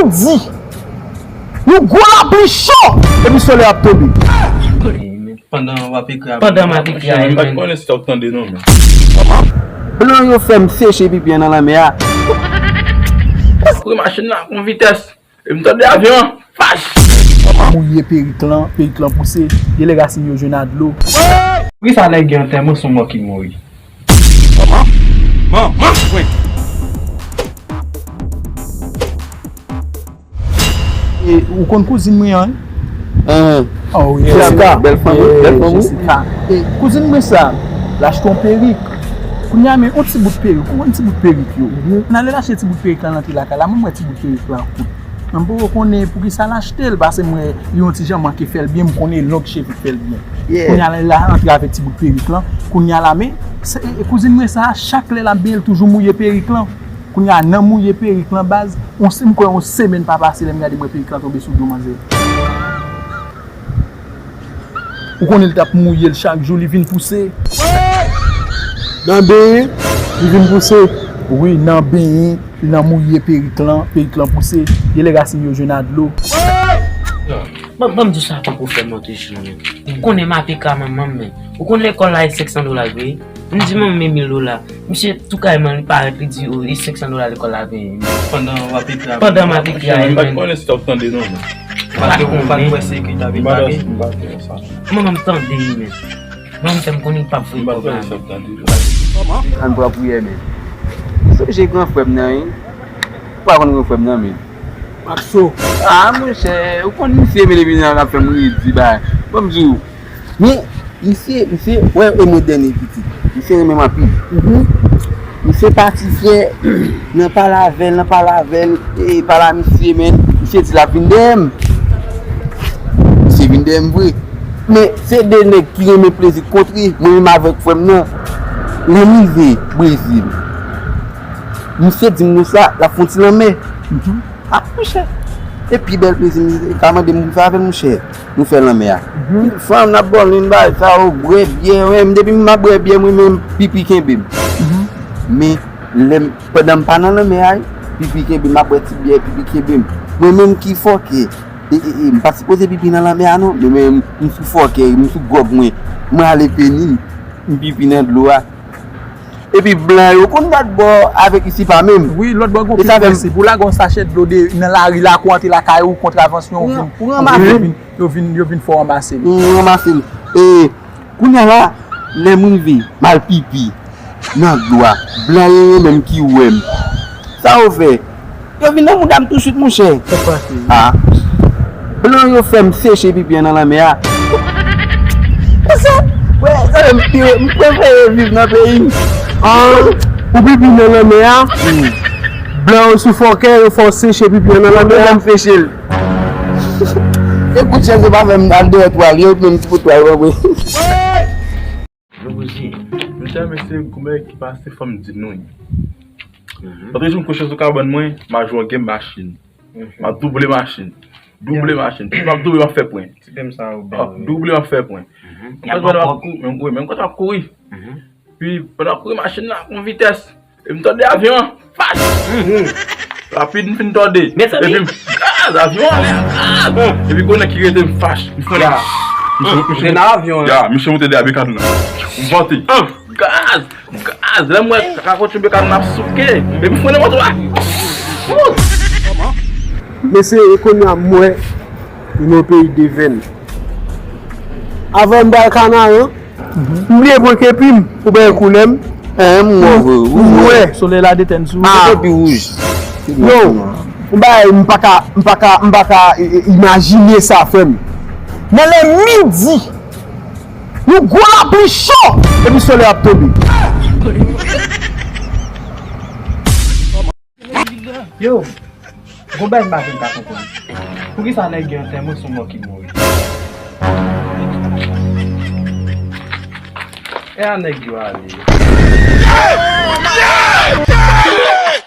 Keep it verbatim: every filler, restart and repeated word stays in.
Midi. Yon gwo lapli cho. Epi solèy ap tonbe. Pandan w ap ekri a, pandan m ap ekri a, m pa t konnen si t ap tande non, men. Blan yo fè m seche pipi an nan lanmè a. Kouri machin nan ak yon vitès. E m tande avyon an. Fach! Mouye perik lan, perik lan pouse, gen lè rasin yo jwenn a dlo. Poukisa nèg yo antèman se yon mò ki mouri? Manman! Manman! Wi. E, ou konn kouzin mwen an? Enhen. Oh, yeah. Jessica. Bèl fanm, wi. Bèl fanm, wi. Jessica. E, kouzin mwen sa, l achte yon perik. Kounye a, men yon ti bout perik, ou konn ti bout perik yo. Nan lè l achte ti bout perik lan, l antre lakay la, mwen, mwen ti bout perik lan kout. Mwen poko konnen poukisa l achte l, paske mwen, li yon ti jan manke fè l byen, m konnen long cheve fè l byen. Yeah. Kounye a, lè l antre avèk ti bout perik lan, kounye a la, men, se, e, kouzin mwen sa, chak lè l ap benyen, l toujou mouye perik lan. Kounye a, nan mouye perik lan, baz, yon se-, m kwè yon semèn pa pase, lè m gade mwen perik lan tonbe sou do manzè. Ou konnen l t ap mouye l chak jou, li vin pouse. Nan benyen, li vin pouse. Wi, nan benyen, nan mouye perik lan, perik lan pouse. Gen lè rasin yo jwenn a dlo. Ban, ban m di w sa poko fè m antre jounen. Ou konnen m ap ekri a manman m, men. Ou konn lekòl la e senk san dola l peye? M di manman m e mil dola. Misye tou kayman li parèt, li di, o, e senk san dola lekòl la peye. Pandan w ap ekri a, pandan m ap ekri a, men. M pa t konnen si t ap tande non, men. Paske ou pa t wè se ekri t ap ekri. Manman m tande li, men. Manman m fè m konnen li p ap voye kòb la. Ann pran priyè, men. Sonje gran frè m nan, wi. Ou pa konn gran frè m nan, men. Maxo. Ah, monchè, ou konn misye, men depi nan l ap fè m redi, bay. Ban m di w. Men, misye, misye, wè, e mwen dènye pitit. Misye renmen m anpil. Mhm. Misye pati fè, nan pale avè l, nan pale avè l, e pale a misye, men, misye di l ap vin dèyè m. Misye vin dèyè m vre. Men, se de nèg ki renmen plezi kontre, mwen menm avèk frè m nan. Lè m rive Brezil, misye di m konsa, l ap fè yon ti lanmè. Mhm. Ah, monchè. E pi bèl plezi, misye ka mande m pou m fè avè l, monchè. Nou fè lanmè a. Mhm. Fanm, n ap bò lin bay, sa yo, bwè byè, wi, m depi m ap bwè byè, mwen menm, pipi kenbe m. Mhm. Men, lè m, pandan m pa nan lanmè a, pipi kenbe m, m ap bwè ti byè, pipi kenbe m. Mwen menm ki fòkè. E, e, e, m pa sipoze pipi nan lanmè a, non. Men, men, m sou fòkè, m sou gwòg mwen. Mwen ale peni, m pipi nan dlo a. Epi blan yo konn lòt bò avèk isi pa menm. Wi, lòt bò gon pi prensip. Ou lage yon sachè dlo de, nan lari la, kou antre lakay ou, kontravansyon, ou vin, ou vin, yo vin, yo vin fè w ranmase li. Ou ranmase li. E, kounye a la, lè m rive, m al pipi nan dlo a. Blan yo, yo menm ki wè m. Sa yo fè? Yo vin nan mouda m tousuit, monchè. Sa k pase? Ah. Blan yo fè m seche pipi an nan lanmè a. Konsa, wè, sa fè m pi, m prefere viv nan peyi m. Ah, ou pipi nan lanmè a? Wi. Blan yo sou fòkè, yo fè w seche pipi an nan lanmè a? Yo fè m seche l. E kout chèz yo pa fè m al dèyè twal, yo menm ti bout twal yo pa vre. Louvriye. Mesye, mesye, konbyen ki pase fò m di nou. Mhm. Lòt jou m kouche sou kabann mwen, m a jwe yon game machin. Mhm. M a double machin. Double machin. M ap double, m ap fè pwen. Ti game sa yo bèl, wi. Double, m ap fè pwen. Mhm. Menm kote m ap kouri, menm kote m ap kouri. Mhm. Pi, pandan m ap kouri machin nan ak yon vitès. E m tande avyon an. Fach! Mhm. Rapid, m fin tòde. Mezanmi! Epi m gaz avyon an, gaz! Epi konnen ki rete m fach. M fè misye moute nan avyon an. Ya, misye moute dèyè bekàn nan. M vante. Gaz! Gaz! Lè m wè kakotchou bekàn nan ap souke. Epi m frennen moto a. Mesye, e kounye a m wè nou nan peyi de venn. Avan m pral Kanaran, m bliye pran kepi m pou bay koulè m. M wè. Solèy la detenn sou ou. Kepi wouj. Yo, yon bagay m pa ka, m pa ka, m pa ka, e, e, imajine sa, frè m. Nan lè midi, yon gwo lapli cho, epi solèy ap tonbe. Yo, gon bagay m pa janm ka konprann. Poukisa nèg yo antèman se yon mò ki mouri? E a nèg yo ale.